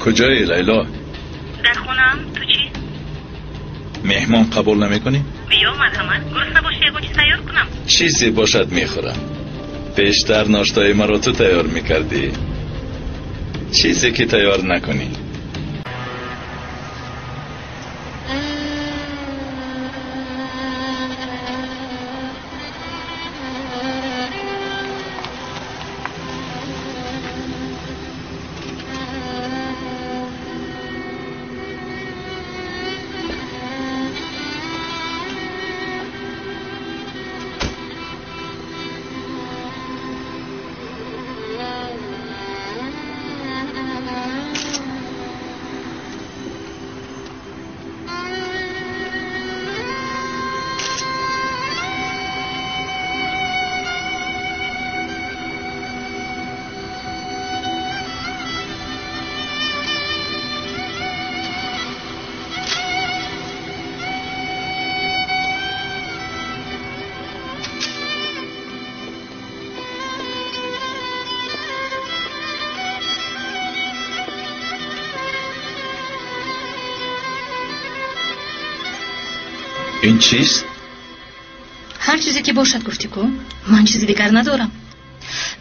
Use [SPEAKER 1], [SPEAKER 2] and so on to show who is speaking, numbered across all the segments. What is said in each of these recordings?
[SPEAKER 1] Куҷоӣ, Лайло?
[SPEAKER 2] Дар хонаам. Ту чӣ?
[SPEAKER 1] Меҳмон қабул намекунӣ?
[SPEAKER 2] Биё, марҳамат. Гурусна бошӣ, ягон чиз тайёр кунам?
[SPEAKER 1] Чизе бошад мехӯрам. Пештар ноштаи маро ту тайёр мекардӣ. Чизе ки тайёр накунӣ. Ин чист?
[SPEAKER 2] Ҳар чизе ки бошад гуфтӣ ку. Ман чизи дигар надорам.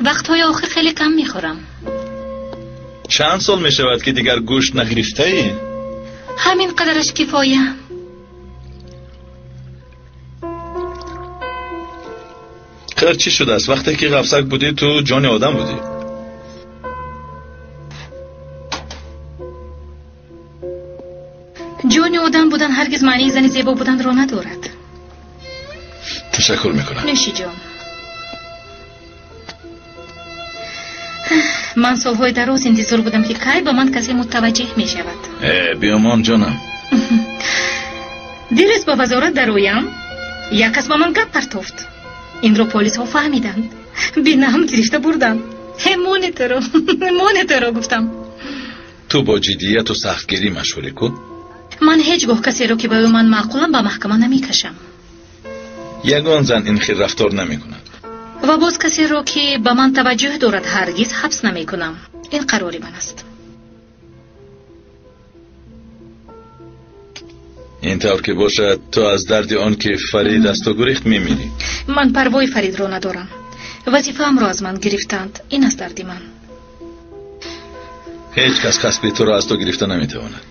[SPEAKER 2] Вақтҳои охир хеле кам мехӯрам.
[SPEAKER 1] Чанд сол мешавад ки дигар гӯшт нагирифтаӣ?
[SPEAKER 2] Ҳамин қадараш кифоя.
[SPEAKER 1] Қир чӣ шудааст? Вақте ки ғафсак будӣ, ту ҷони одам будӣ.
[SPEAKER 2] Ҷони одам будан ҳаргиз маънии зани зебо буданро надорад.
[SPEAKER 1] Ташаккур мекунам.
[SPEAKER 2] Нӯши ҷон. Ман солҳои дароз интизор будам ки кай ба ман касе мутаваҷҷеҳ мешавад.
[SPEAKER 1] Биёмон ҷонам.
[SPEAKER 2] Дирӯз ба вазорат дароям, як кас ба ман гап партофт. Инро полисҳо фаҳмиданд. Бинам гирифта бурданд. Монетеро, монетеро гуфтам.
[SPEAKER 1] Ту бо ҷиддияту сахтгирӣ машғулӣ ку?
[SPEAKER 2] Ман ҳеҷ гоҳ касеро ки ба ӯ ман маъқулам ба маҳкама намекашам.
[SPEAKER 1] Ягон зан ин хел рафтор намекунад.
[SPEAKER 2] Ва боз касеро ки ба ман таваҷҷӯҳ дорад ҳаргиз ҳабс намекунам. Ин қарори ман аст.
[SPEAKER 1] Ин тавр ки бошад, ту аз дарди он ки Фарид аз ту гурехт мемирӣ.
[SPEAKER 2] Ман парвои Фаридро надорам. Вазифаамро аз ман гирифтанд. Ин аст дарди ман.
[SPEAKER 1] Ҳеҷ кас касби туро аз ту гирифта наметавонад.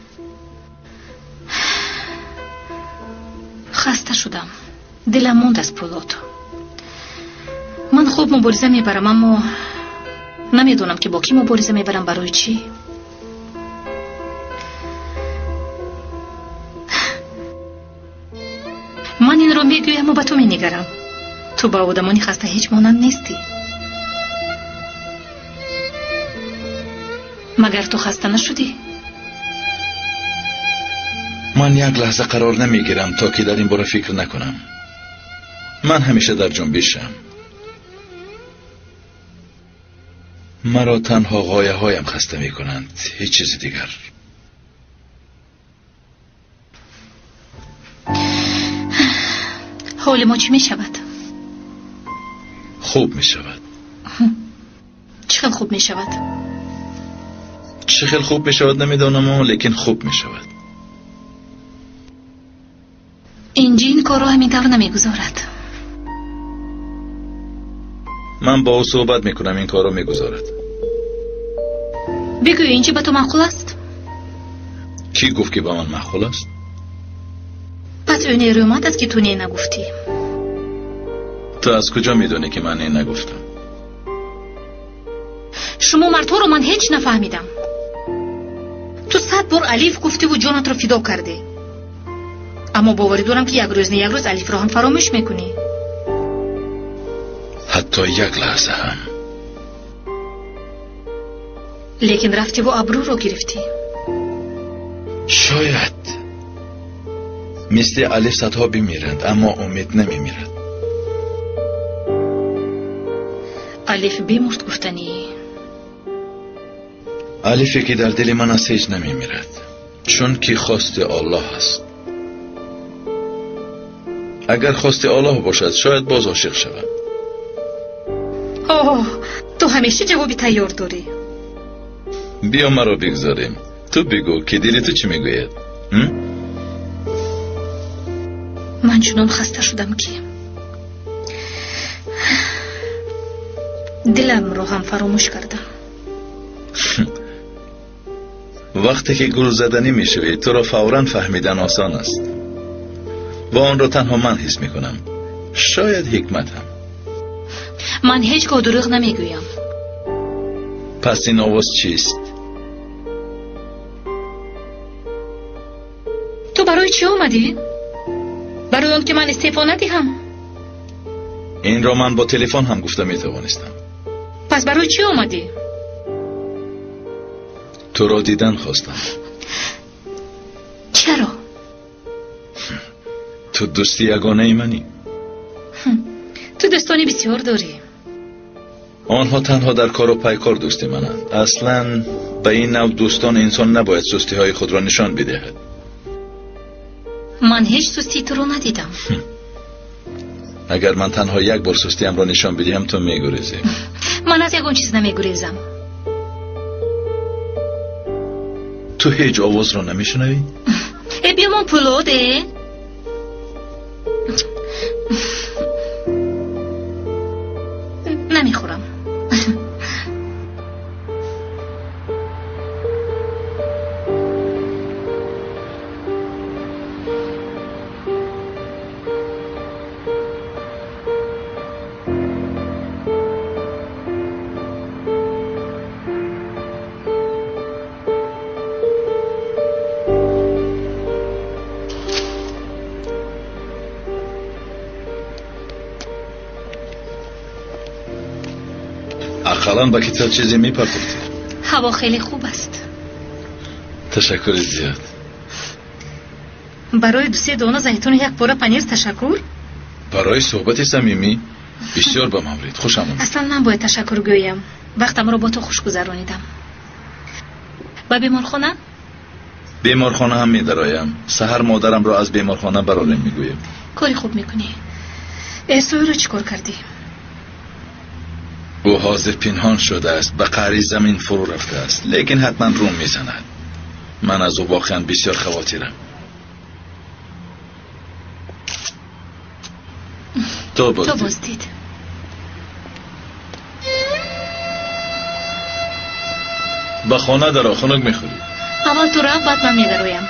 [SPEAKER 2] Хаста шудам. Дилам монд аз Пулод. Ман хуб мубориза мебарам, аммо намедонам ки бо кӣ мубориза мебарам, барои чӣ. Ман инро мегӯяму ба ту менигарам. Ту ба одамони хаста ҳеҷ монанд нестӣ. Магар ту хаста нашудӣ?
[SPEAKER 1] Ман як лаҳза қарор намегирам то ки дар ин бора фикр накунам. Ман ҳамеша дар ҷунбишам. Маро танҳо ғояҳоям хаста мекунанд, ҳеҷ чизи дигар.
[SPEAKER 2] Ҳоли мо чӣ мешавад?
[SPEAKER 1] Хуб мешавад.
[SPEAKER 2] Чӣ хел хуб мешавад?
[SPEAKER 1] Чӣ хел хуб мешавад намедонам, лекин хуб мешавад.
[SPEAKER 2] Инҷи ин корро ҳамин тавр намегузорад.
[SPEAKER 1] Ман бо ӯ суҳбат мекунам, ин корро мегузорад.
[SPEAKER 2] Бигӯ, инҷи ба ту маъқул аст?
[SPEAKER 1] Кӣ гуфт ки ба ман маъқул аст?
[SPEAKER 2] Пас ӯ нерӯманд аст ки ту не нагуфтӣ.
[SPEAKER 1] Ту аз куҷо медонӣ ки ман не нагуфтам?
[SPEAKER 2] Шумо мардҳоро ман ҳеҷ нафаҳмидам. Ту 100 бор алиф гуфтиву ҷонатро фидо кардӣ. Аммо боварӣ дорам ки як рӯз не як рӯз алифро ҳам фаромӯш мекунӣ.
[SPEAKER 1] Ҳатто як лаҳза ҳам.
[SPEAKER 2] Лекин рафтиву абрӯро гирифтӣ.
[SPEAKER 1] Шояд мисли алиф садҳо бимиранд, аммо умед намемирад.
[SPEAKER 2] Алиф бимурд гуфтанӣ.
[SPEAKER 1] Алифе ки дар дили ман аст ҳеҷ намемирад, чунки хости Аллоҳ аст. Агар хости Аллоҳ бошад, шояд боз ошиқ шавам.
[SPEAKER 2] Оҳ, ту ҳамеша ҷавоби тайёр дорӣ.
[SPEAKER 1] Биё маро бигзорем. Ту бигӯ, ки дили ту чӣ мегӯяд?
[SPEAKER 2] Ман чунон хаста шудам, ки диламро ҳам фаромӯш кардам.
[SPEAKER 1] Вақте ки гулзаданӣ мешавӣ, туро фавран фаҳмидан осон аст ва онро танҳо ман ҳис мекунам. Шояд ҳикмат ҳам.
[SPEAKER 2] Ман ҳеҷ гоҳ дурӯғ намегӯям.
[SPEAKER 1] Пас ин овоз чист?
[SPEAKER 2] Ту барои чӣ омадӣ? Барои он ки ман истеъфо надиҳам?
[SPEAKER 1] Инро ман бо телефон ҳам гуфта метавонистам.
[SPEAKER 2] Пас барои чӣ омадӣ?
[SPEAKER 1] Туро дидан хостам.
[SPEAKER 2] Чаро?
[SPEAKER 1] Ту дӯсти ягонаи манӣ.
[SPEAKER 2] Ту дӯстони бисёр дорӣ.
[SPEAKER 1] Онҳо танҳо дар кору пайкор дӯсти мананд. Аслан ба ин нав дӯстон инсон набояд сустиҳои худро нишон бидиҳад.
[SPEAKER 2] Ман ҳеҷ сустии туро надидам.
[SPEAKER 1] Агар ман танҳо як бор сустиамро нишон бидиҳам, ту мегурезӣ.
[SPEAKER 2] Ман аз ягон чиз намегурезам.
[SPEAKER 1] Ту ҳеҷ овозро намешунавӣ?
[SPEAKER 2] Э, биёмон пулод, э? Намехӯрам.
[SPEAKER 1] Ақаллан ба китоб чизе мепартофтӣ.
[SPEAKER 2] Ҳаво хеле хуб аст.
[SPEAKER 1] Ташаккури зиёд.
[SPEAKER 2] Барои дусе дона зайтуну як пора панир ташаккур?
[SPEAKER 1] Барои суҳбати самимӣ бисёр ба маврид. Хушам омад.
[SPEAKER 2] Аслан ман бояд ташаккур гӯям. Вақтамро бо ту хуш гузаронидам. Ба беморхона?
[SPEAKER 1] Беморхона ҳам медароям. Саҳар модарамро аз беморхона барорем мегӯем.
[SPEAKER 2] Кори хуб мекунӣ. Эрсоиро чӣ кор кардӣ?
[SPEAKER 1] Ӯ ҳозир пинҳон шудааст, ба қаъри замин фурӯ рафтааст, лекин ҳатман рӯм мезанад. Ман аз ӯ воқеан бисёр хавотирам. То боздид. Ба хона даро, хунук мехӯрӣ.
[SPEAKER 2] Аввал ту рав, баъд ман медароям.